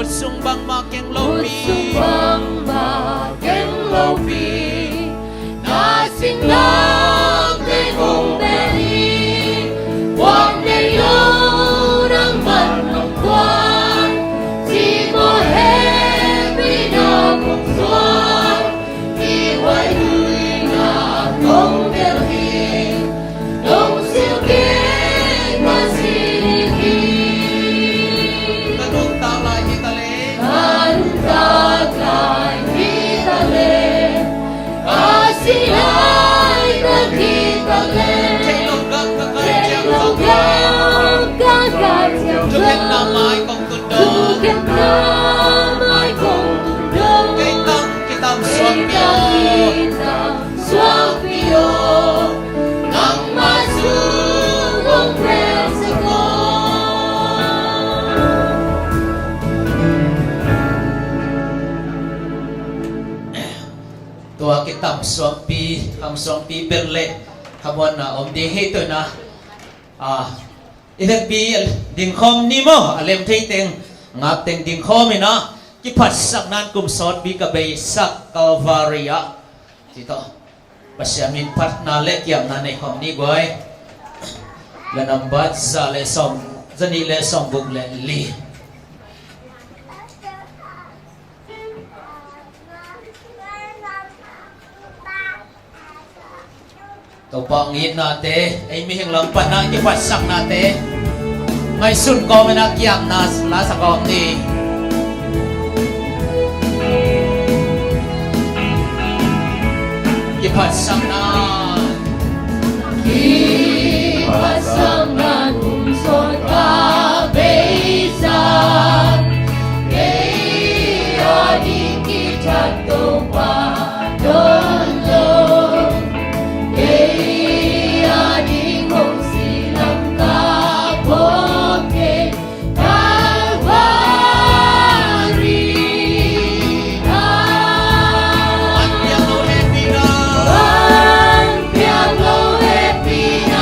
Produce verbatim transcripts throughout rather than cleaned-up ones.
Sung bangmah keng lopi, sung bangmah keng lopi, na singlamteh kong bel hi. Kuan nei lo nangman nong kuan, ci mawh hehpihna kong suan. Ka nuntak lai hi ta leh, ka nuntak lai hi ta leh, ka si lai ka hi ta leh, theih loh gam ka kai ciang, theih loh gam ka kai ciang, thukhenna mai kong tun dong, thukhenna mai kong tun dong. Kei tang kitam suakpi aw, kei tang suakpi aw, nangmah sung kong relsak aw. Tua kitam suakpi, kham suakpi bel leh khamuanna om ding hi. Tuna, ah, i vekpi dingkhawm ni maw, a lem thei teng, ngap teng dingkhawm in a, kiphatsakna in kum sawtpi ka beisak Calvary ah, ci tawh Pasian min phatna le kiamna nei khawm ni guai. La nambat za le sawm, za nih le sawmguk le li. Topa hong itnate, ei mihing lam panna kiphatsaknate, ngaihsun kawm in a kiamna la sa kawm ni. Kiphatsakna, kiphatsakna kum sawt ka beisak, kei a ding kithat Topa dawn lo, kei a ding hong si lam ka phawk kei, Calvary ah. An piang lo hehpihna, an piang lo hehpihna.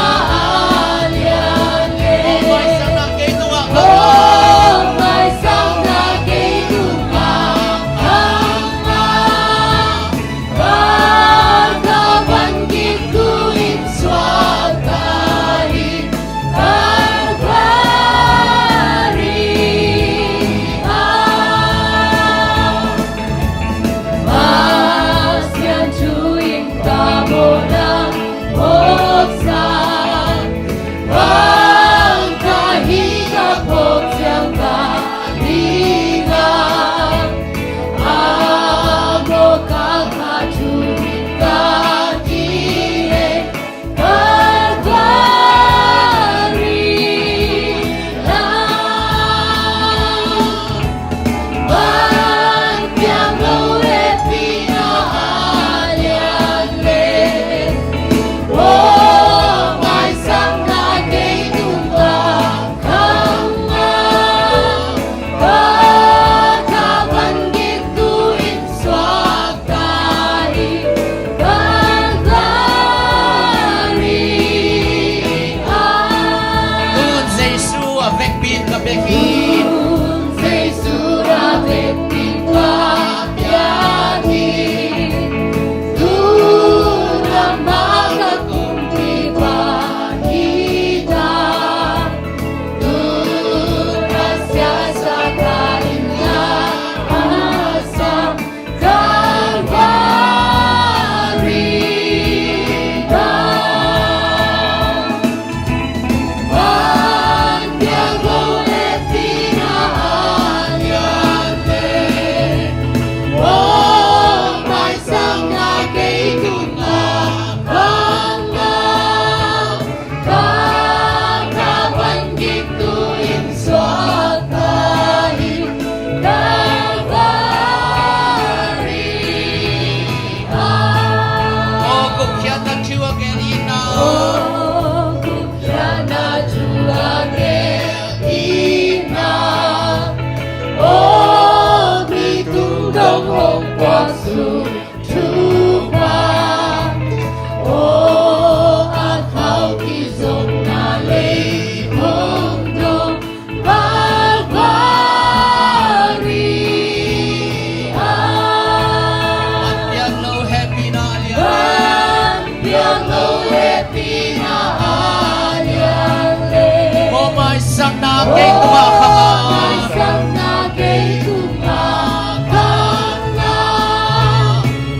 Kei tungah khang a. Paisakna kei tungah khang a.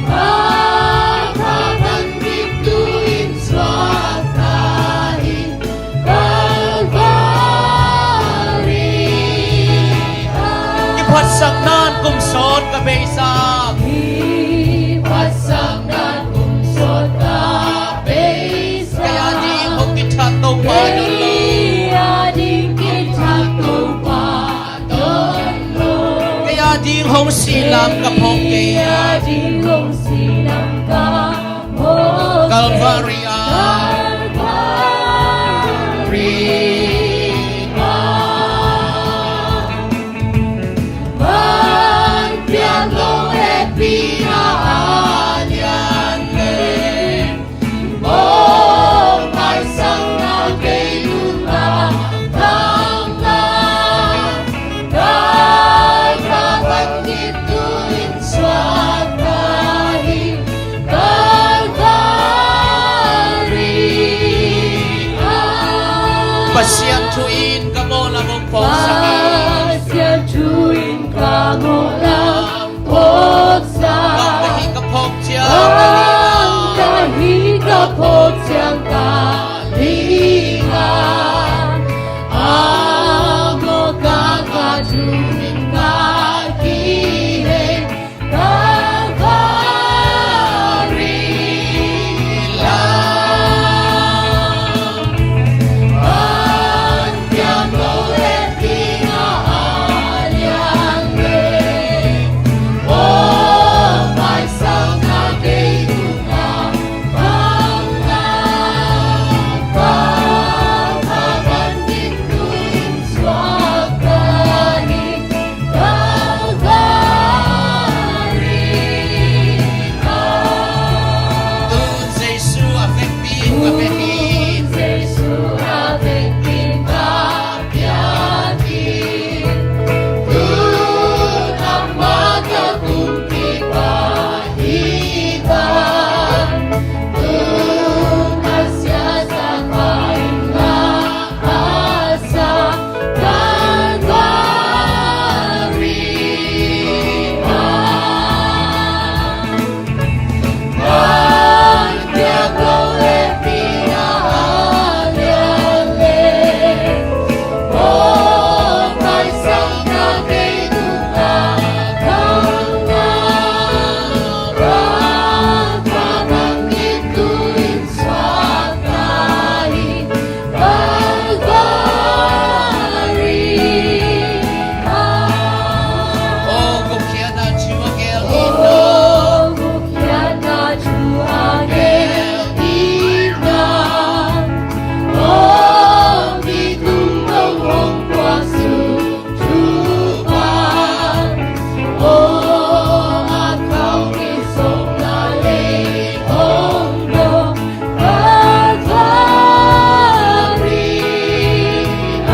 Kha, kha van gik tu in suakta hi Calvary ah. Kiphatsakna in kum sawt ka beisak. Kiphatsakna in kum sawt ka beisak. Kei a ding hong kithat Topa dawn lo. Kei a ding kithat Topa dawn lo. Kei a ding hong si lam ka phawk kei. Kei a ding hong si lam ka phawk kei. Calvary ah. Calvary ah. Van piak lo hehpihna a lian leh, Mawhpaisakna kei tungah khang a. Kha, kha van gik tu in suakta hi Calvary ah. Pasian thu in ka mawh lam hong phawksak hi. Pasian thu in ka mawh lam phawksak. Bang ka hih ka phawk ciang ka lingah. Bang ka hih ka phawk ciang ka lingah. A mawh ka, ka thu in ka kihei Calvary lam. Van piak lo hehpihna a lian leh, Mawhpaisakna kei tungah khang a. Kha, kha van gik tu in suakta hi Calvary ah. Tun Jesu a vekpi in ka piak hi. Tun Jesu a vekpi in ka piak hi. Tun amah ka kumpipa hi ta. Tun a siasa ka in la a sa Calvary ah. Van piak lo hehpihna a lian leh, Mawhpaisakna kei tungah khang a. Kha, kha van gik tu in suakta hi Calvary ah. O gupkhiatna thu a gel in ah. O gupkhiatna thu a gel in ah. O mi tung lo hong puak suk Topa, aw a khau kisopna lei hong dong Calvary ah.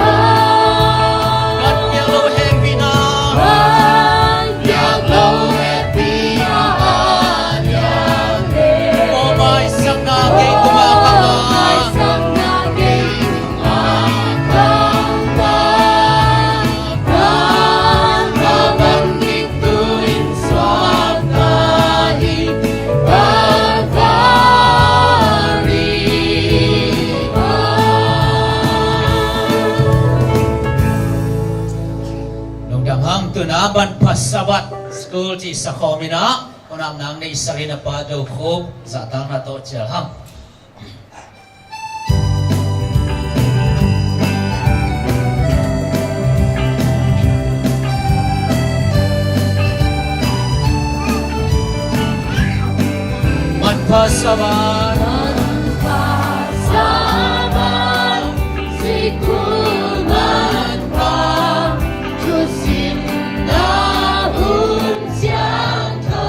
Van piak lo hehpihna. Van piak lo hehpihna a lian leh. Mawhpaisakna kei tungah khang a. Mawhpaisakna kei tungah khang a. Lungdam hang. Tuna Manpha Sabbath School cih sakhawm in ah, unau nang neihsak in a Pa Do Khup zahtakna tawh cial hang. Manpha Sabbath. Manpha Sabbath, sikul manpha, thusimna hun siangtho.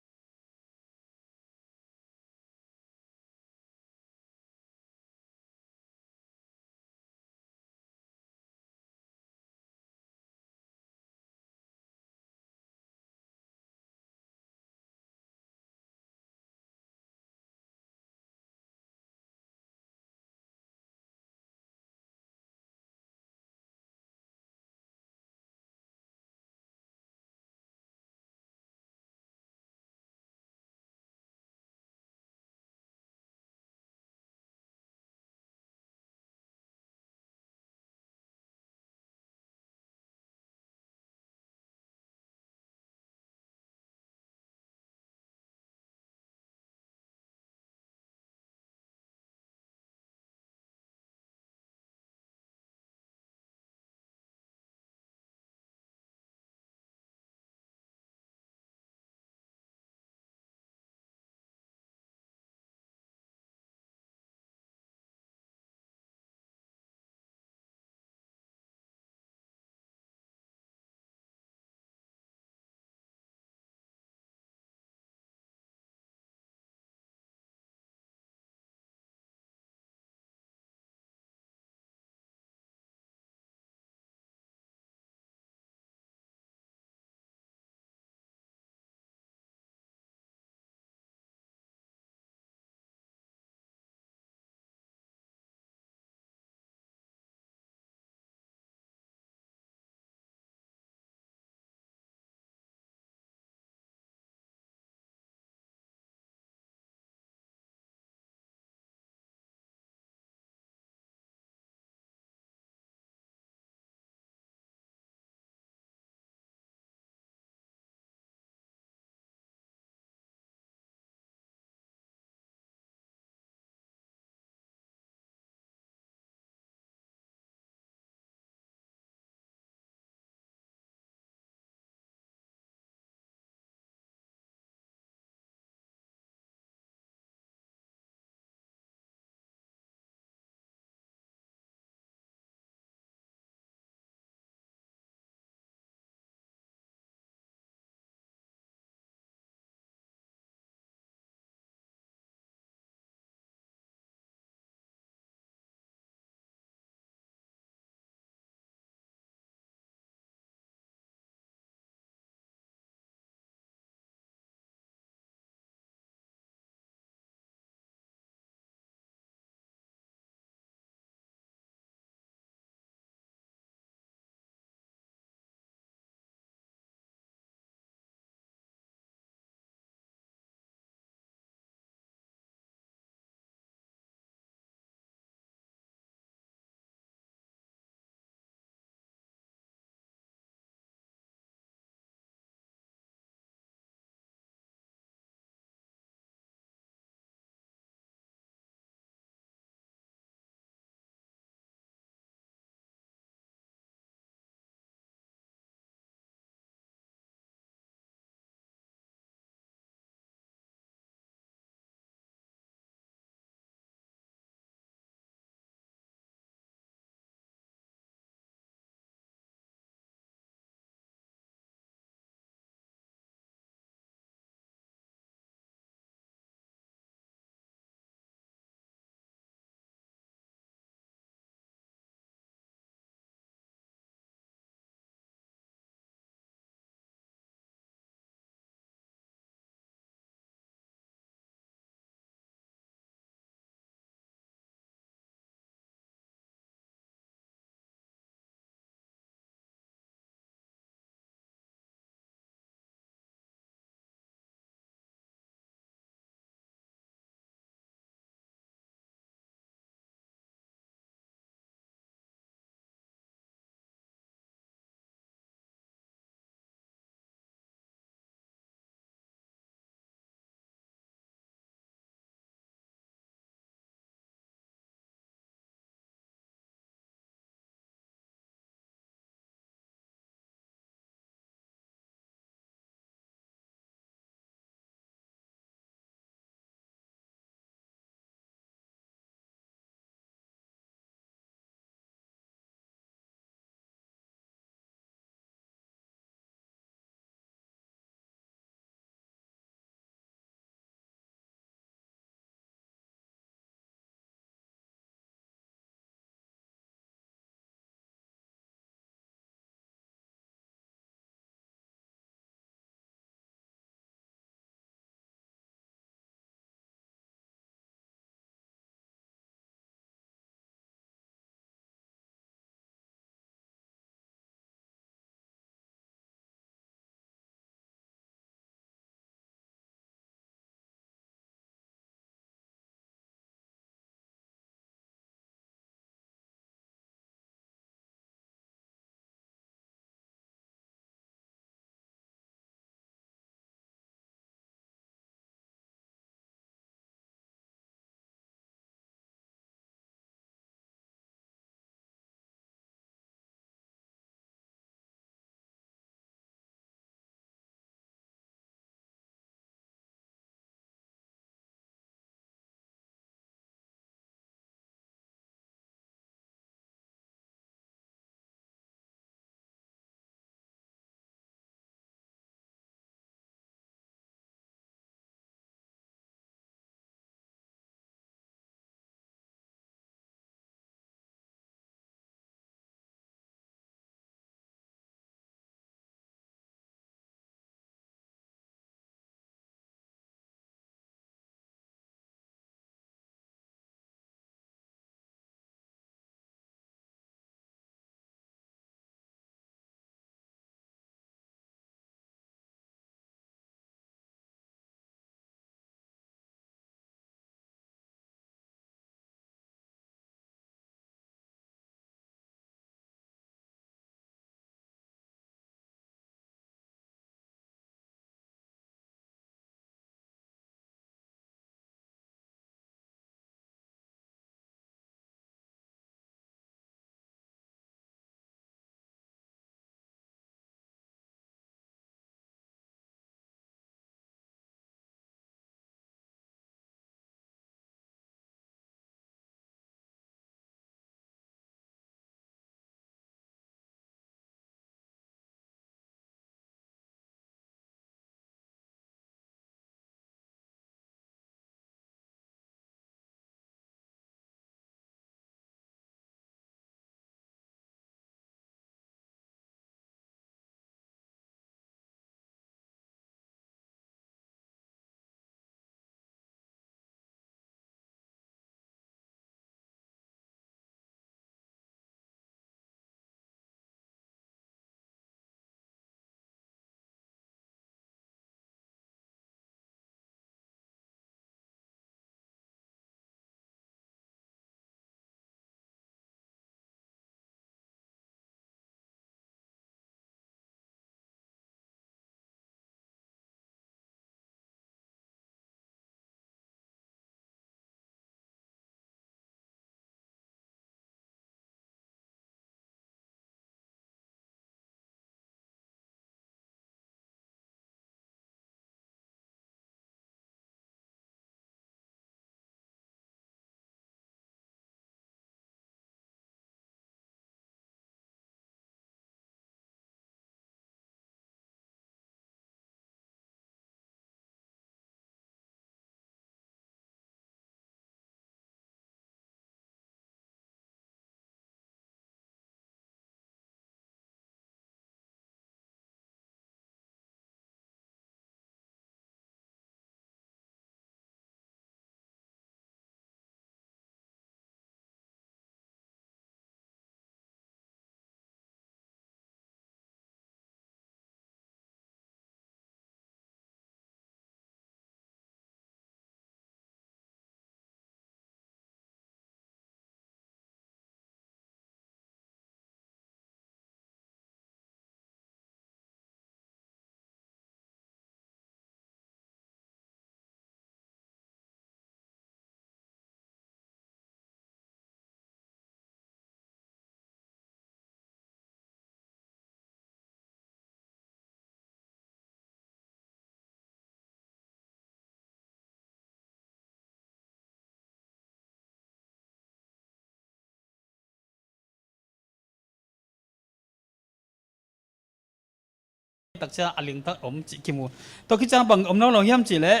tak ciang a ling tak om cih kimu. Tua khit ciang bang om lo lo hiam cih leh,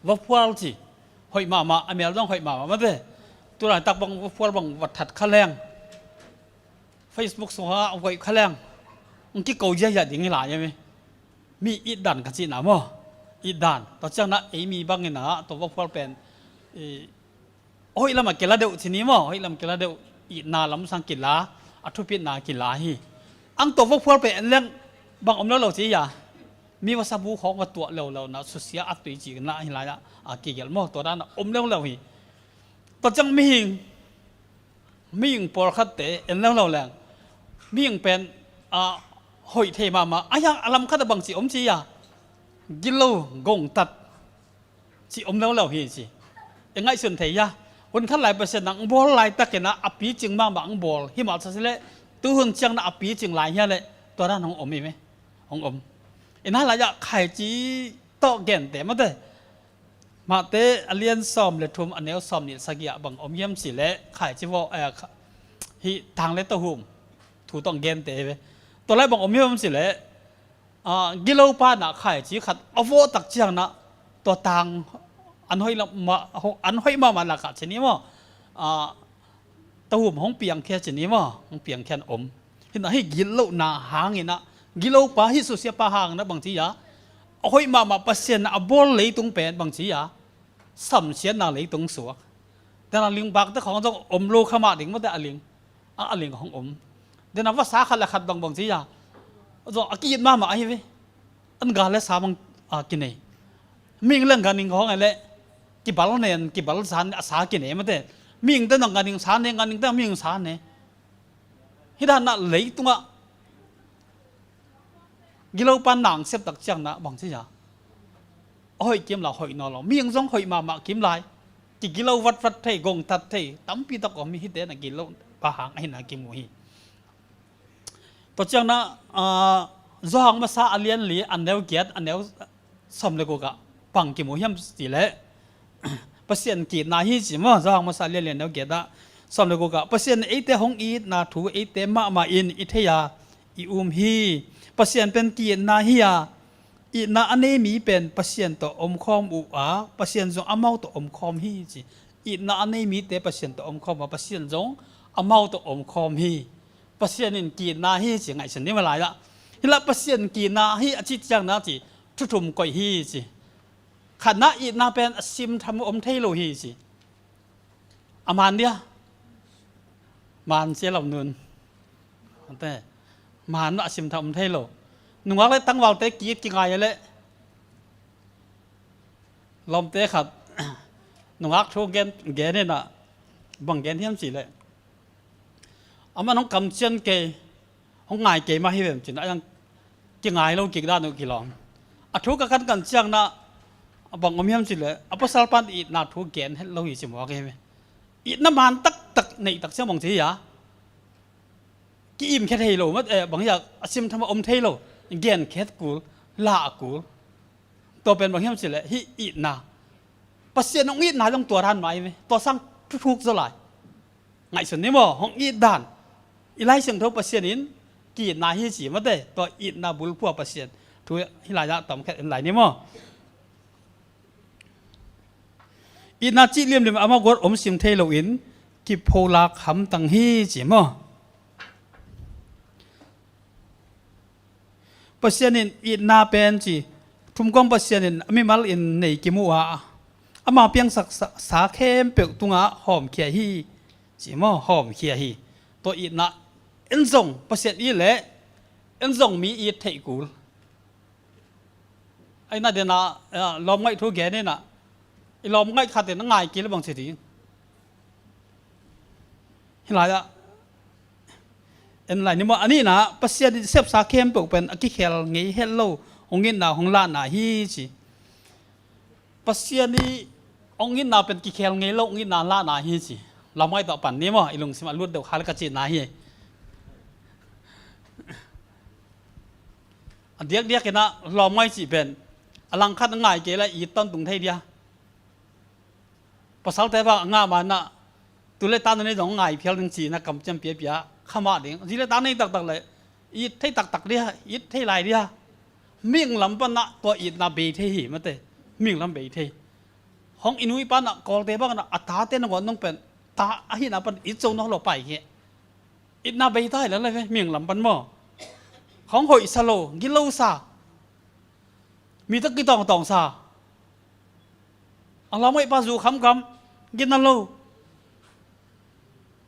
vaphual ci, hoih mahmah, a mel zong hoih mahmah mate. Tulaitak bang vaphual bang va that kha leng, Facebook sungah a voih kha leng, hong kiko ziahziah ding hi lai hiam e. Mi itdan ka cihna maw? Itdan. Tua ciang na ei mi bangin ah tua vaphual pen, i, hoih lamah kila deuh ci ni maw? Hoih lam kila deuh, itna lamsang kila, a thupitna kila hi. Ang tua vaphual pen en leng bang om lo lo ci hi a. Mi vasa bu khawng va tuah lo lo na, susia a tui ci na hi lai ah, a kigelh maw? Tua dan a om lo lo hi. Tua ciang mihing, mihing pawlkhatte en lo lo leng, mihing pen, a, hoih thei mahmah. A hiang a lam khat a bang ci om ci a, gilo, gongtat ci om lo lo hi ci. I ngaihsun thei hia? Hun khat lai Pasian nang bawl laitakin ah a picing mahmah ang bawl hi mah sa sileh, tuhun ciang na a picing lai hia leh, tua dan hong om hi me. Hong om. I na lai ah khaici tawh gente mate. Matthai a lian sawm le thum, a neu sawm nih sagih ah bang om hiam cih leh, khaici vawh, eh, kha-, hih tang le tohum thu tawh gente hi ve. Tua lai bang om hiam cih leh, ah, gilopa na khaici khat a vawh tak ciang na, tua tang an hoih lam, ma-, ho-, an hoih mahmah lakah ci ni maw? Ah, tohum hong piangkhia ci ni maw? Hong piangkhia an om. Hi na hih gitlohna hangin ah, gilopa hih susiapa hangin ah bang ci a, a hoih mahmah Pasian a bawl leitung pen bang ci a, samsiatna leitung suak. Tua na lingbakte khawng zong om lo kha mah ding mate a ling. A, a ling hong om. Tua na vasa khat le khat bang bang ci a, zong a ki-it mahmah ahi ve. An gal le sa bang, a, kinei. Mihing leng ganhing khawng e leh, kibal nen, kibal sa nen, a sa kinei mate. Mihingte nang ganhing sa ne, ganhingte mihing sa ne. Hih dan na leitungah gilopa nang sep tak ciang na bang ci a, a hoih kim lai, hoih nawn lo. Mihing zong hoih mahmah kim lai. Kigilo vatvat thei, gongtat thei, tampi tak om hi. Hihte na gilopa hang ahi na kimu hi. Tua ciang na, ah, Johan masa a lian li, a neu giat, a neu sawm le guk ah bang kimu hiam cih leh, Pasian ki-itna hi ci maw? Johan masa a lian li, a neu giat ah, sawm le guk ah, Pasian eite hong itna thu eite mahmah in i thei a, i um hi. Pasian pen ki-itna hi a, itna a nei mi pen Pasian tawh omkhawm uh a, Pasian zong amau tawh omkhawm hi ci. Itna a nei mite Pasian tawh omkhawm a, Pasian zong amau tawh omkhawm hi. Pasian in ki-itna hi ci ngaihsun ni maw lai ah. Hi lah Pasian ki-itna hi a cih ciang na ci, thu thum koih hi ci. Khatna, itna pen a simtham om thei lo hi ci. A man dia? Man cia lam nun. Ante. Man a simtham om thei lo. Nungak le tangvalte ki-it kingai a leh, lawmte khat nungak thu gen, gen in ah, bang gen hiam cih leh, amah hong kamcian kei, hong ngai kei mah hi vem cin, a yang kingai lo kik dan uh kilawm. A thu ka kankan ciang na, a bang om hiam cih leh, a pasal pan itna thu gen het lo hi ci mawk hi ve. Itna man taktak neih tak ciang bang ci hi a, ki-im khia thei lo mate, bang hi a, a simtham a om thei lo, gen khet kul, lah kul. Tua pen bang hiam cih leh, hih itna, Pasian hong itna zong tua dan mah hi ve. Tua sang thuthuk zaw lai. Ngaihsun ni maw, hong it dan. I Lai Siangtho Pasian in ki-itna hi ci mate, tua itna bulphuh a Pasian thu hi lai ah tomkhat en lai ni maw? Itna cih liamliam amah guat om sim thei loin kipholak hamtang hi ci maw? Pasian in itna pen ci, thumkuang Pasian in a mimal in nei kim uh a, ama piangsak sa, sa khempeuh tungah hawmkhia hi ci maw, hawmkhia hi. Tua itna, en zong Pasian it leh, en zong mi it theih kul. Ahi na dena, eh, lawmngaih thu gen in ah, i lawmngaih khat in a ngai kei leh bang ci ding? Hi lai ah, en lai ni maw, a nihna, Pasian in sepsa khempeuh pen a kikhel ngei het lo hong itna hong lahna hi ci. Pasian i hong itna pen kikhel ngei lo hong itna lahna hi ci. Lawmngaih tawh pan ni maw, i lungsim a lut deuh kha leh ka cihna hi. A diakdiak in ah lawmngaih cih pen a langkhat a ngai kei leh it tawntung thei dia. Pasalte bang a ngah ma in ah, tu le ta na nei zong ngai phial ding ci in ah kamciam piapia kha mah ding. Zi le ta nei taktak leh It thei taktak dia, it thei lai dia. Mihing lam panah tua itna bei thei hi, mate. Mihing lam bei thei. Hong i nu i panah Kawlte bangah a tate nangawn nong pen ta ahihna pan it zo nawn lo pai hi. Itna bei ta hi lel ve, mihing lam pan maw. Hong hoihsa lo, gilo sa. Mi tawh kitawngtawng sa. A lam ngaih pa zu khamkam, gina lo.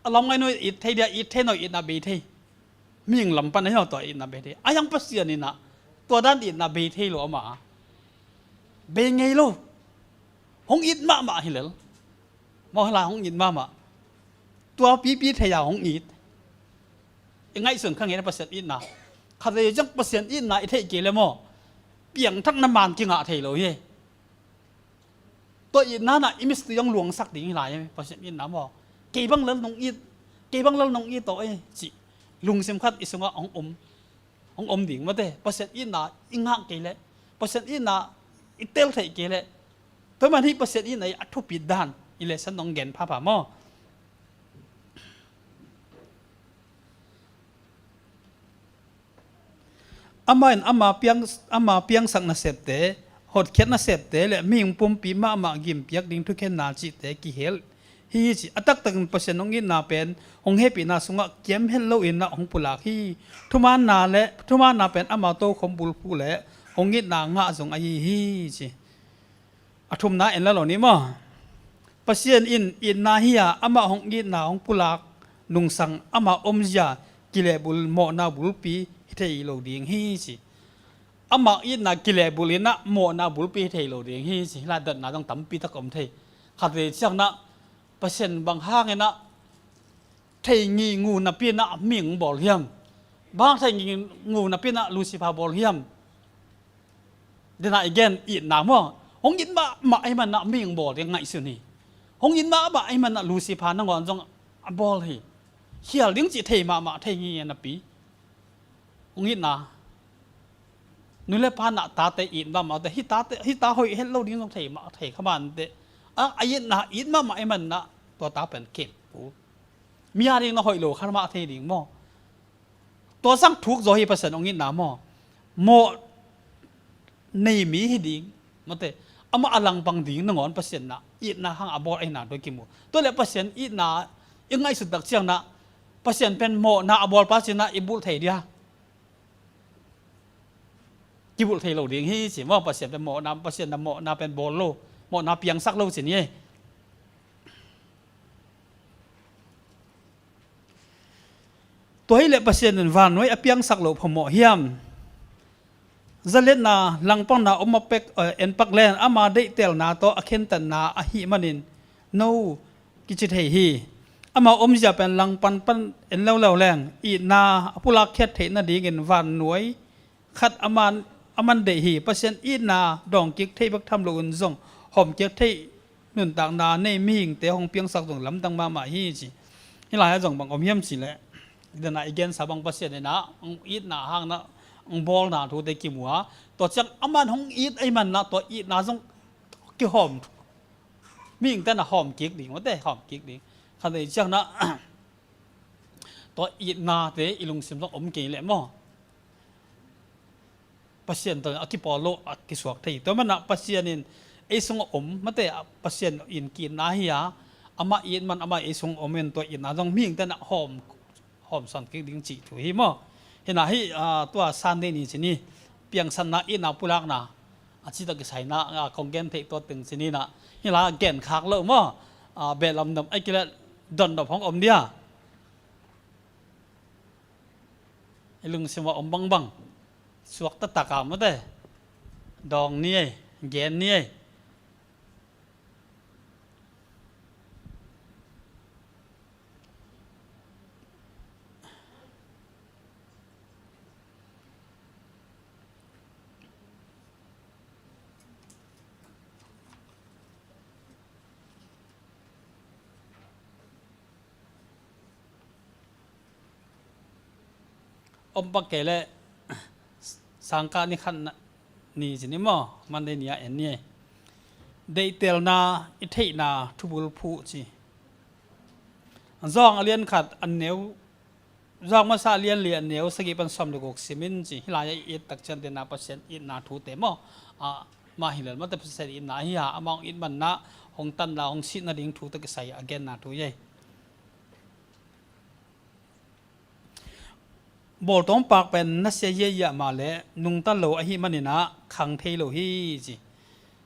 A lam ngaih nuai it thei dia, it thei no, itna bei thei. Mihing lam pan ahi lo tua itna bei thei. A yang Pasian inah tua dan itna bei thei lo amah. Bei ngei lo. Hong it mahmah hi lel. Maw, hela hong it mahmah. Tua pipi thei a hong it. I ngaihsun kha ngei na Pasian itna. Khatvei ciang Pasian itna i theih kei le maw, piangthakna man kingah thei lo hi. Tua itna nah i mistui hong luangsak ding hi lai hi, Pasian itna maw. Kei bang lel nong it, kei bang lel nong it tawh e, cih lungsim khat i sungah hong om, hong om ding mate. Pasian itna i ngak kei leh, Pasian itna i tel theih kei leh, tua man hi Pasian itna i a thupit dan i lesson nong gen phapha maw. Amah in ama piang, ama piangsak nasepte, hotkhiat nasepte le mihing pumpi mahmah gimpiak ding thukhenna cihte kihel hi ci. A taktakin Pasian hong itna pen hong hehpihna sungah kiam het loin ah hong pulak hi. Thumaanna le thumaanna pen ama tokhom bulphuh le hong itna ngah zong ahi hi ci. A thumna en la lo ni maw. Pasian in itna hi a, amah hong itna hong pulak nungsang, amah omzia kilehbul mawhna bulpi hi thei lo ding hi ci. Amah itna kilehbul inah mawhna bulpi hi thei lo ding hi ci. Hila dotna dong tampi tak om thei. Khatvei ciang nah Pasian bang hang inah thei ngi ngu napi inah mihing bawl hiam? Bang thei ngi ngu napi inah Lucifer bawl hiam? Dena i gen itna maw. Hong it mahmah ahi manah mihing bawl ding ngaihsun hi. Hong it mahmah ahi manah Lucifer nangawn zong a bawl hi. Khial ding cih thei mahmah thei ngi napi. Hong itna. Nu le pa nah tate it mahmah te, hih tate, hih ta hoih het lo ding zong thei mah, thei kha mah te. A, a itna, it mahmah ahi manah tua ta pen kep pu. Mi a ding na hoih lo kha mah thei ding maw. Tua sang thuk zaw hi Pasian hong itna maw. Mawh nei mi hi ding. Mate, amah a langpang ding nangawn Pasian nah itna hang a bawl ahihna tua kimu. Tua le Pasian itna i ngaihsut tak ciang nah Pasian pen mawhna a bawl pa ci nah i bulh thei dia. Kibulh thei lo ding hi ci maw, Pasian pen mawhna, Pasian na mawhna pen bawl lo, mawhna piangsak lo ci ni. Tua hi leh Pasian in vannuai a piangsak loh phamawh hiam? Zaletna langpangna om a pek, eh, en pak len ama deihtelna tawh a khentatna ahih manin no kici thei hi. Ama omzia pen langpan pan en leuleu leng itna a pulak khiat theih nadingin vannuai khat a man, a man deih hi. Pasian itna dawng kik thei bek tham loin zong hawm kik thei nuntakna nei mihingte hong piangsak zong lamdang mahmah hi ci. Hih lai-ah zong bang om hiam cih leh, dena i gensa bang Pasian in ah hong itna hang nah hong bawlna thute kimu a, tua ciang a man hong it ahih man nah tua itna zong kihawm, mihingte na hawm kik ding, mate hawm kik ding. Khatvei ciang nah tua itnate i lungsim zong om kei leh maw, Pasian tawh a kipawl lo a kisuak thei. Tua manah Pasian in ei sung a om, mate, Pasian in ki-itna hi a, amah it man amah ei sung a om in tua itna zong mihingte nah hawm, hawm sawn kik ding cih thu hi maw. Hinah hih, ah, tua Sunday ni ci ni, piangsanna itna pulakna a cih tawh kisai nah, ah, kong gen theih tua teng ci ni nah, hih lai-ah gen khak loh maw, ah, beh lamdam ai kileh dondop hong om dia. I lungsim ah om bangbang suak taktak a, mate, dawng ni ei, gen ni ei. Om pak kei leh sangkah ni khat ni ci ni maw, Monday ni a en ni. Deihtelna i theihna thubul phuh ci. Zawng a lian khat a neu Johan masa a lian li a neu sagih pan sawm le guk sim in ci. Hih lai-ah i et tak ciang dena Pasian itna thute maw, a, mah hi lel mate, Pasian itna ahi a, amah hong it manna, hong tanna, hong sihna ding thu tawh kisai a genna thu hi. Bawltawm paak pen nasia yiayiah mah le nungta lo ahih manin ah khang thei lo hi ci.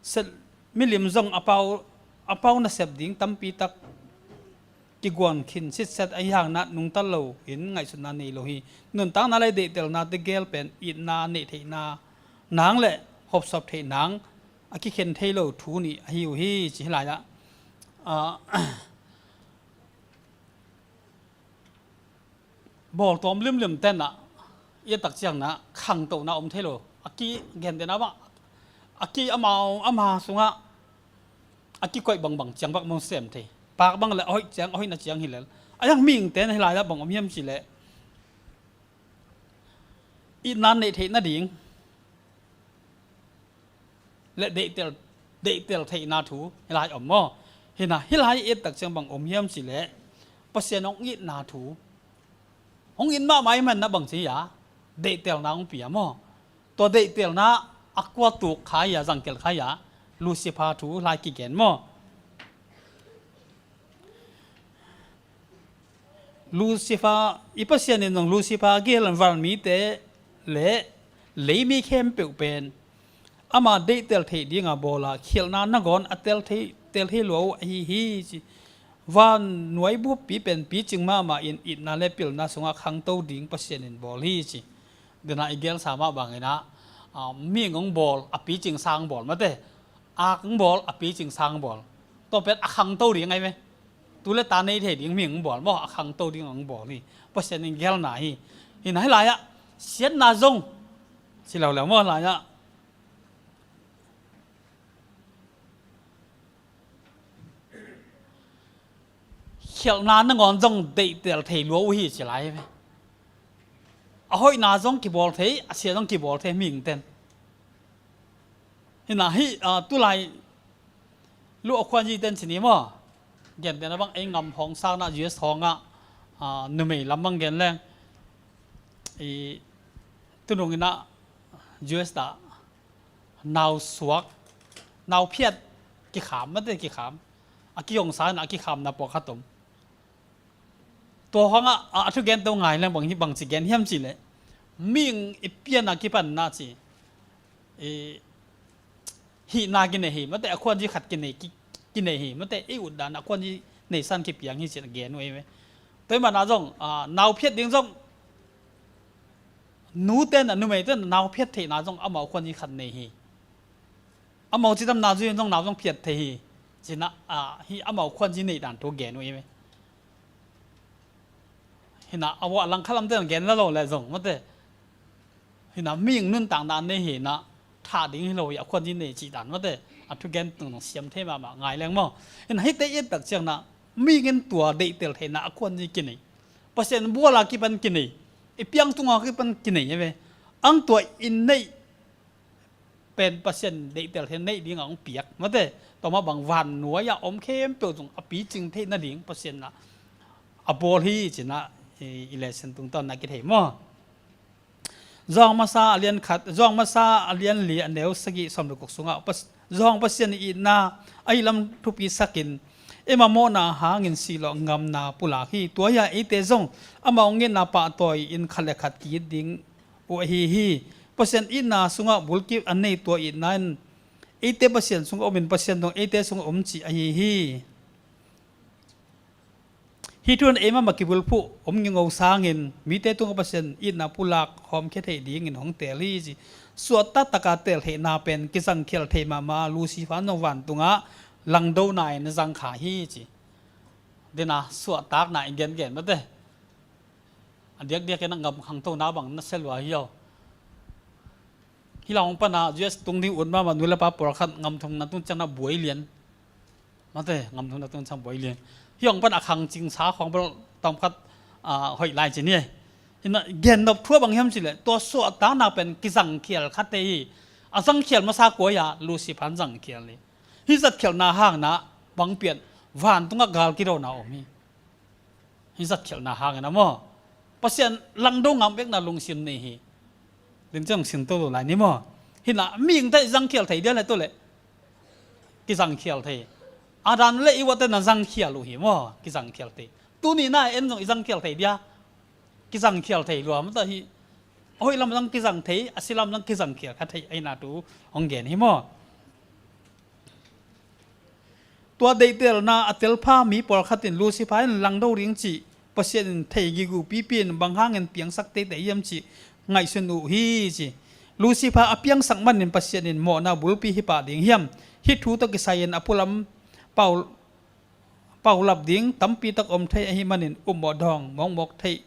Set milim zong a pau, a pau nasep ding tampi tak kiguan khin sitset ahi hangin ah nungta lo in ngaihsutna nei lo hi. Nuntakna le deihtelna tegel pen itna neih theihna nang le hopsop theih nang a kikhen thei lo thu nih ahi uh hi ci. Hih lai-ah, ah, bawltawm limlim tenah i et tak ciangin ah khangtohna om thei lo. A ki gentehna bang, a ki amau ama sungah a kikoih bangbang ciang bang mong sem thei. Paak bang le a hoih ciang, a hoihna ciang hi lel. A yang mihingte in hih lai-ah bang om hiam cih leh, itna neih theih nading le deihtel, deihtel theihna thu hih lai om maw? Hih na, hih lai i et tak ciang bang om hiam cih leh, Pasian hong itna thu, hong it mahmah ahih manin ah bang ci a, deihtelna hong pia maw? Tua deihtelna a kua tuk kha a, zangkhial kha a, Lucifer thu lai kigen maw? Lucifer, i Pasian in zong Lucifer a gel in van mite le lei mi khempeuh pen ama deihtel theih dinga bawl a, khialhna nangawn a tel thei, tel thei lua uh ahi hi ci. Van nuai buppi pen picing mahmah in itna le pilna sungah khangto ding Pasian in bawl hi ci. Dena i gelsa mah bangin ah, ah, mihing hong bawl, a picing sang bawl mate. Ak hong bawl, a picing sang bawl. Tua pen a khangto ding ahi ve. Tu le ta nei thei ding mihing hong bawl maw, a khangto ding hong bawl hi. Pasian in gelna hi. Hih na, hih lai-ah siatna zong ci lo le maw, lai-ah khialhna nangawn zong deihtel thei lua uh hi ci lai ve. A hoihna zong kibawl thei, a sia zong kibawl thei mihingten. Hih na, hih, ah, tulai Luh a khuanzi ten ci ni maw? Gentehna bang ei ngam hong sakna U S hong ah, ah, numei lam bang gen leng, i tunung in ah U S ah nau suak, nau phiat kikham mate, kikham. A kihong sa in a kikhamna pawlkhat om. Tua hangah a, a thugen to ngai leng bang hi, bang ci gen hiam cih leh, mihing i pianna kipanna ci, i hihna kinei hi mate, a khuanzi khat kinei, ki, kinei hi mate, i utdan a khuanzi nei san kipiang hi ci-in a gen uh ei ve. Tua ahih manin ah zong, a, nau phiat ding zong, nute in ah, numeite in ah nau phiat theihna zong amau khuanzi khat nei hi. Amau cidamna zui in zong nau zong phiat thei hi. Ci-in ah, a, hih amau khuanzi neih dan thu gen uh ei ve. Hih na, a vua langkhat lamte in gen la lo le zong mate. Hih na, mihing nuntakna nei hi na, thah ding hi lo hi, a khuanzi nei cih dan mate. A thugen tung zong siam thei mahmah ngai leng maw? Hih na, hihte i et tak ciang na, mihing in tua deihtel theihna a khuanzi kinei. Pasian bual a kipan kinei. I piang tung a kipan kinei hi ve. Ang tua i neih pen Pasian deihtel theih neih ding a hong piak mate. Tua mah bang van nuai a om khempeuh zong a picing theih nading Pasian in ah a bawl hi ci-in ah i, i lesson tungtawn in ah kithei maw? Johan masa a lian khat, Johan masa a lian li a neu sagih sawm le guk sungah Pas-, Johan Pasian itna a hih lam thupisak in, eima mawhna hangin sih lawh ngamna pulak hi. Tua hi a, eite zong amau ngetna pahtawi in khat le khat ki-it ding uh ahi hi. Pasian itna sungah bulkip a nei tua itna in eite Pasian sungah om in Pasian zong eite sungah om cih ahi hi. Hih thu in eimah mah kibulphuh om ngingo sangin mite tungah Pasian itna pulak hawmkhia theih dingin hong teel hi ci. Suah taktak a teel theihna pen kizangkhial thei mahmah, Lucifer zong vantungah langdona in a zangkhia hi ci. Dena suahtakna i gengen mate. A diakdiak in a ngam khangtona bang nasia lua hi aw. Hih lai hong pan a U S tung ding ut mahmah nu le pa pawlkhat ngam thumna tung ciang na buai lian. Mate, ngam thumna tung ciang buai lian. Hih hong pan a khang cingsa khawng bel tawmkhat, ah, hoih lai ci ni. Hih na, gennop thu a bang hiam cih leh, tua suahtakna pen kizangkhial kha thei hi. A zangkhial masa kua hi a, Lucifer in zangkhial hi. Hih zatkhialhna hangin a bang pian, vantungah gal kidona om hi. Hih zatkhialhna hangin a maw? Pasian langdo ngam bekna lungsim nei hi. Ling ciang sin to lo lai ni maw? Hi na, mihingte i zangkhial thei dia le tu le kizangkhial thei. Adam le Eva te na zangkhial uh hi maw? Kizangkhial thei. Tuni na en zong i zangkhial thei dia. Kizangkhial thei lua mata hi. A hoih lam zang kizang thei, a si lam zang kizangkhial kha thei ahina tu hong gen hi maw? Tua deihtelna a telpha mi pawlkhat in Lucifer in langdo ding cih Pasian in thei gige uh pipi in bang hangin piangsak teitei hiam cih ngaihsun uh hi ci. Lucifer a piangsak manin Pasian in mawhna bulpi hi pah ding hiam? Hih thu tawh kisai in a pulam pau paulap ding tampi tak om thei ahih manin upmawh dawng mawkmawk theih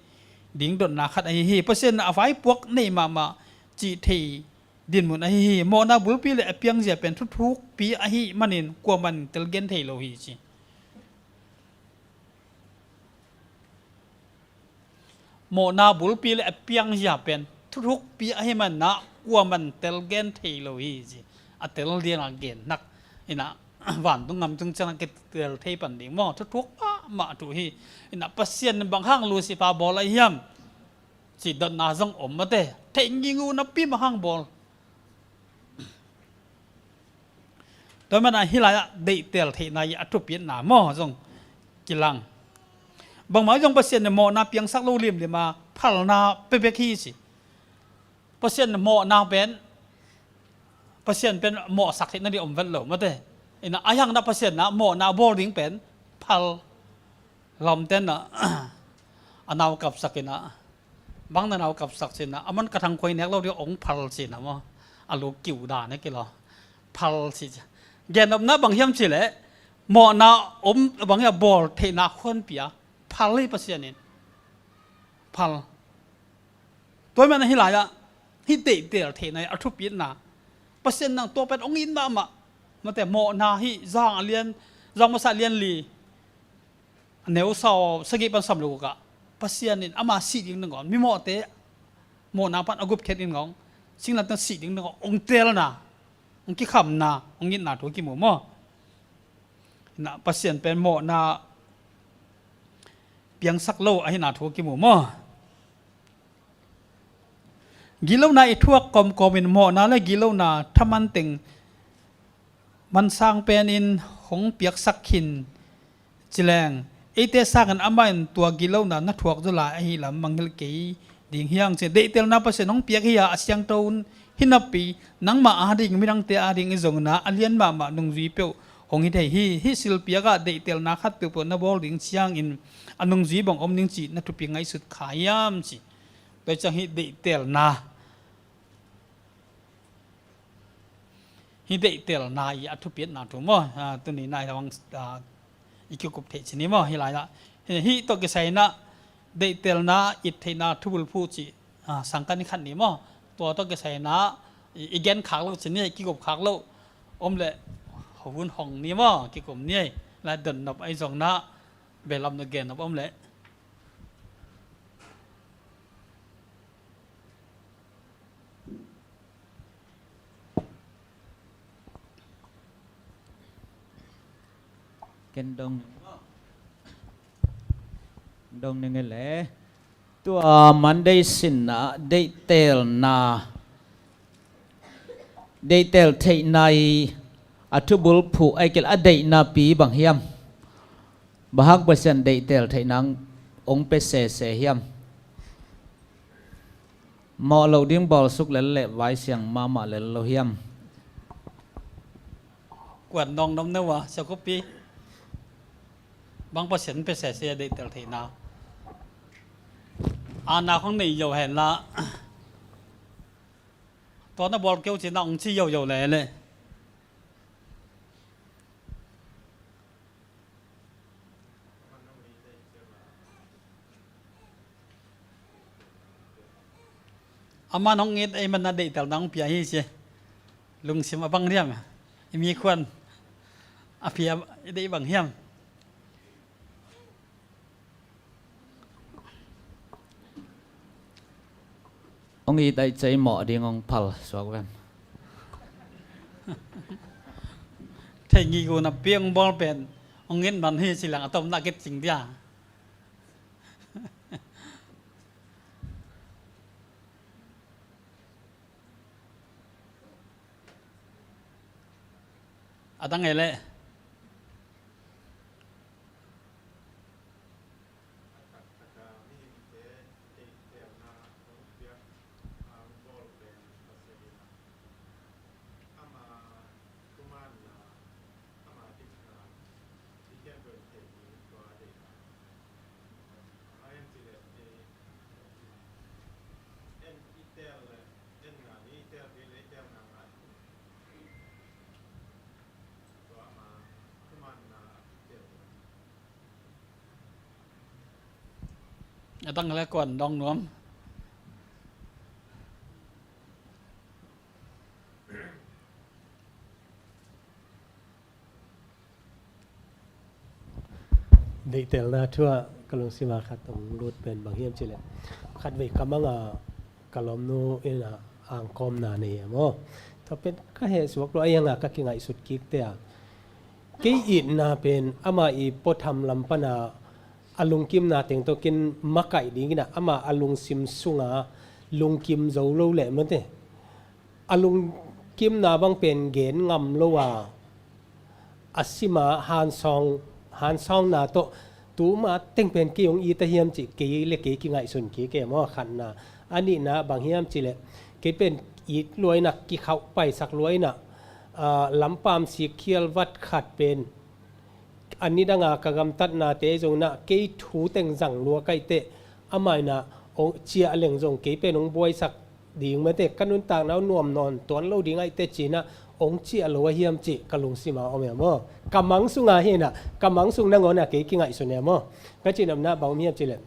ding dotna khat ahi hi. Pasian a vaipuak nei mahmah cih thei dinmun ahi hi. Mawhna bulpi le a piangzia pen thuthukpi ahih manin kuaman telgen thei lo hi ci. Mawhna bulpi le a piangzia pen thuthukpi ahih manin ah kuaman telgen thei lo hi ci. A tel diang a gen nak ina vantung ngam tung ciang a kitel thei pan ding maw? Thuthuk mahmah thu hi. Ina Pasian bang hang Lucifer bawl ahi hiam? Ci dotna zong om mate. Thei nging uh napi bang hang bawl. Tua mana hih lai-ah deihtel theihna i a thupitna maw zong kilang. Bangmah zong Pasian in mawhna piangsak lo limlim a phalna pebek hi ci. Pasian mawhna pen Pasian pen mawhsak theihna ding om vet lo mate. Ina a hiangna Pasian na mawhna bawl ding pen phal. Lawmten na a nau kapsak ina bang na nau kapsak cina a man ka thang khuai nek lo ding ong phal cina maw? A lu kiu da ne kilo phal ci. Genopna bang hiam ci le mawhna om bang hiam bawl theihna khuanpia phal hi Pasian in phal. Tua man ahi lai-ah hih deihtel theihna a thupitna Pasian nang tua pen ong it mahmah. Mate mawhna hih zang a lian zang masa lian li a neu sau sagih pan sam lo ka Pasian in ama sih ding nang ong mi mawhte mawhna pan a gupkhiat in ngong singlamtang sih ding nang ong telna ong kikhamna ong itna thu kimu maw? Na Pasian pen mawhna piangsak lo ahina thu kimu maw? Gitlona i thuak kawmkawm in mawhna le gitlona thaman teng mansang pen in hong piaksak khin cileng eite sangin amah in tua gitlona na thuak zaw lai ahi lam mangngilh kei ding hiang ci. Deihtelna Pasian hong piak hi a a siangtho hi napi nangmah ading midangte ading i zongna a lian mahmah nungzui peuh hong hi thei hi. Hih silpiak ah deihtelna khat peuhpeuh na bawl ding ciangin a nungzui bang om ding cih na thupi ngaihsut kha hiam ci. Tua ciang hih deihtelna hih deihtelna i a thupitna thu maw? Tuni nai lamang i kikup theih ci ni maw? Hih lai-ah hih tawh kisai inah deihtelna it theihna thubulphuh cih sangkan khat ni maw? Tua tawh kisai inah i gen khak loh ci ni, i kikup khak loh om leh hun hong ni maw? Kikup ni lai donnop ahi zong inah belam na gennop om leh Ken dong dong ning le tua Monday sinna deihtelna deihtel theihna i a thubulphuh ai kil a deihna pi bang hiam? Bang hang Pasian deihtel theihna ong pe sese hiam? Mawh lo ding bawlsuk lel le vaisiang mahmah lel lo hiam? Kuan nong nom neu a siakhupi bang Pasian pe sese a deihtel theihna ana khong nei yo hen la tua na bawl keu cina ong ci yo yo le le. Aman hong it ei man na deihtelna hong pia hi ci. Lungsim a bang hiam? I mi khuan a pia i deih bang hiam? Hong it ai cei mawh ding hong phal suak ven. Thei ngiguna piang bawl pen hong it man hi ci lang a tomna kit cing dia. A dang ei leh. A dang le kuan dong nuam. Deihtelna thu ah ka lungsim ah khat hong lut pen bang hiam cih leh, khatvei ka mang a ka lawmnu in a angkawmna nei a maw. Tua pen ka heh suak lua, a hiang a ka kingaihsut kik te a, kei itna pen ama i puatham lam pan a, a lungkimna teng tawh kin makaih ding in a, ama a lungsim sung a lungkim zo lo leh mate, a lungkimna bang pen gen ngam lo a, a sim a hansawng, hansawnna tawh tu ma teng pen kei hong it a hiam cih kei le kei kingaihsun kik e maw, khatna. A nihna bang hiam cih leh, kei pen it lua in a, kikhauh paisak lua in a, ah, lampam sik khial vat khat pen a nidang a ka gamtatnate zong in a, kei thu teng zang lua ka hih teh, amah in a hong ciah leng zong kei pen hong buaisak ding mate, ka nuntakna uh nuam nawn tuan lo ding ahih teh ci in a, hong ciah lo a hiam cih ka lungsim a om e maw. Ka mang sung a hi in a, ka mang sung nangawn a kei kingaihsun e maw. Ka cihnopna bang om hiam cih leh,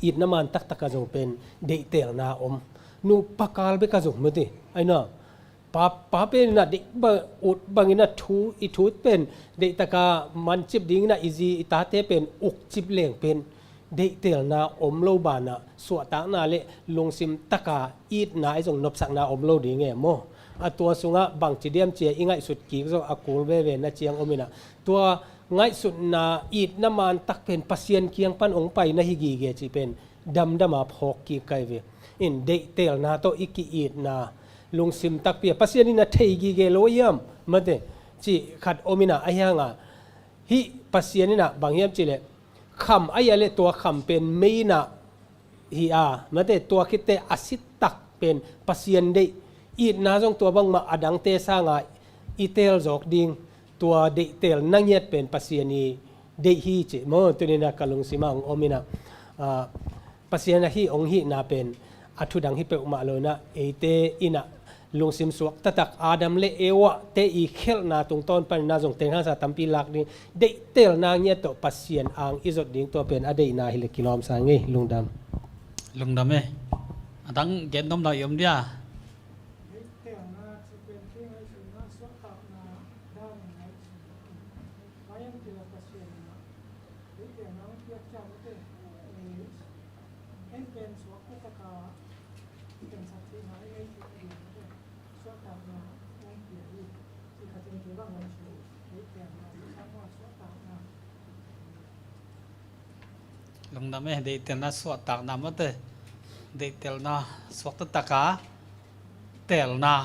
itna man taktak a zong pen deihtelna om. Nupa kal bek a zong mate, ai na, pa, pa pen in a deih bang, ut bang in a, thu, i thu pen deihtak a mancip ding in a, i zi i tate pen ukcip leng pen deihtelna om lo ban a, suahtakna le lungsim tak a itna i zong nopsakna om lo ding e maw. A tua sung ah bangci diam ci a i ngaihsut kik zong a kul veve na ciang om in a, tua ngaihsutna, itna man tak pen Pasian kiang pan hong pai na hi gige cih pen damdam a phawk kik ka hi ve. In deihtelna tawh i ki-itna, lungsim takpi a Pasian in a thei gige lo hiam mate, cih khat om in a, a hiang a, hih Pasian in a bang hiam cih leh, kham a hia leh tua kham pen mei in a hi a, mate, tua khit teh a si tak pen Pasian deih, itna zong tua bangmah a dangte sang a i teel zawk ding, tua deihtelna ngiat pen Pasian i deih hi cih maw, tuni in a ka lungsim ah hong om in a, ah, Pasian a hih hong hihna pen a thu dang hi peuhmah lo in a, eite in a lungsim suak taktak Adam le Eva te i khelhna tungtawn pan in a zong teng hangsa tampi lak ding, deihtelna ngiat tawh Pasian ang i zot ding, tua pen a deihna hi leh kilawm sa ngei. Lungdam. Lungdam e. A dang gen nuam dang i om dia. Deihtelna cih pen kei ngaihsutna suahtakna dan in ngaihsun. Bang hiam cih leh Pasian in a deihtelna hong piak ciang mate, eh, en pen suak taktak a, pen sak theihna i ngaihsut ding mate, suahtakna hong pia hi. Cih khat in kei bang ngaihsut, deihtelna, suahtakna. Lungdam e, deihtelna suahtakna mate. Deihtelna suak taktak a, telna.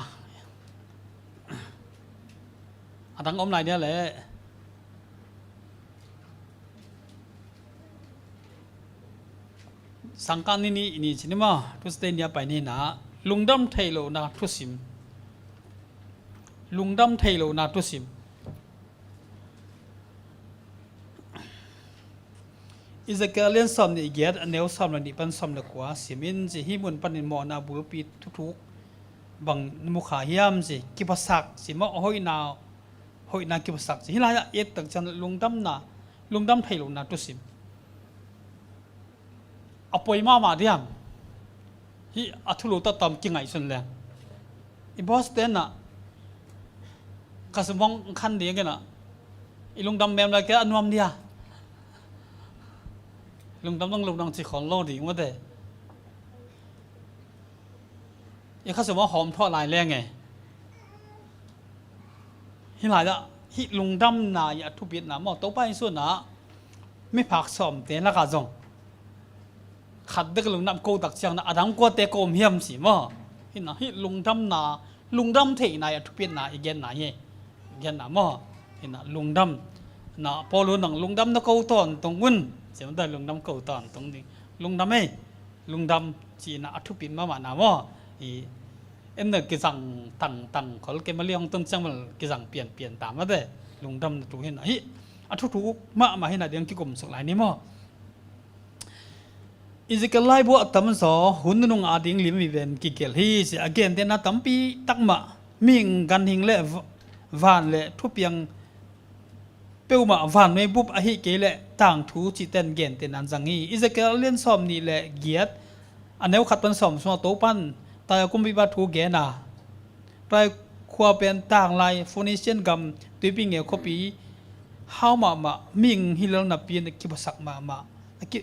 A dang om lai dia leh. Sangkah ni nih ni ci ni maw, Tuesday ni a pai ni in a, lungdam theih lohna thusim. Lungdam theih lohna thusim. Ezekiel lian sawm nih giat, a neu sawm le nih pan sawm le kua sim in ci, hih mun panin mawhna bulpi thuthuk bang na mu kha hiam ci, kiphasak ci maw, hoihna, hoihna kiphasak ci. Hih lai-ah i et tak ciang lungdamna, lungdam theih lohna thusim. A poi mahmah diam. Hih a thulu tawh tawm kingaihsun leng. I boss te in a, ka sum hong khan ding in a, i lungdam mem lai kei a nuam dia. Lungdam dang lungdam ci khol lo ding mate. I khasum a hawm thuah lai leng e. Hih lai-ah hih lungdamna i a thupitna maw, Topa in sun a miphak sawmte lakah zong khat dek lungdam ko tak ciang in a, a dang kuate kawm hiam ci maw. Hih na, hih lungdamna, lungdam theihna i a thupitna i genna hi. Genna maw. Ina lungdam. Na Paul un nang lungdam na ko tawntung un. Siam ta lungdam ko tawntung ding. Lungdam ei. Lungdam ci ina a thupit mahmah na maw. I en na kizang tangtang khol kei mali hong tun ciang mal kizang pianpian ta mate. Lungdam na thu hina hi. A thuthu mahmah hina ding kikum suk lai ni maw. Ezekiel laibu a tamzaw hun nunung a ding lim mi ven kikel hi si a gentehna tampi takmah mihing ganhing le van le thupiang peuhmah vannuai bup ahi kei le tangthu cihten gentehna an zang hi. Ezekiel lian sawm nih le giat a neu khat pan sawm sungah Topan Taia kumpipa thu gen a, Taia khua pen tanglai Phoenician gam tuipi ngeu khuapi hau mahmah mihing hilel napi in a kiphasak mahmah a ki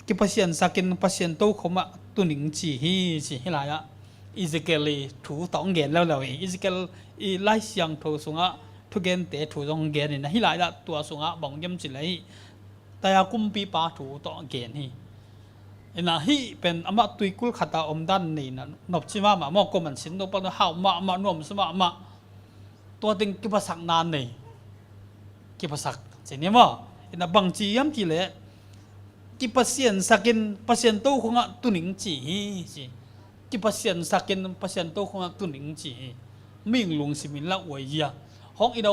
kipasiansakin Pasian tokhomah tuning ci hi ci hi lai-ah Ezekiel i thu tawh hong gen leuleu hi. Ezekiel i Lai Siangtho sungah thugente thu zong gen in a hi lai-ah tua sungah bang hiam ci lei Taia kumpipa thu tawh gen hi. Ina hih pen amah tuikul khata omdan nei na nopci mahmah maw, kuaman sin no pan hau mahmah nuamsa mahmah. Tua teng kipasakna nei. Kiphasak ci ni maw. Ina bangci hiam ci leh kipasiansakin Pasian tokhongah tuning ci hi ci. Kipasiansakin Pasian tokhongah tuning ci hi. Mihing lungsim in la uai zia hong i do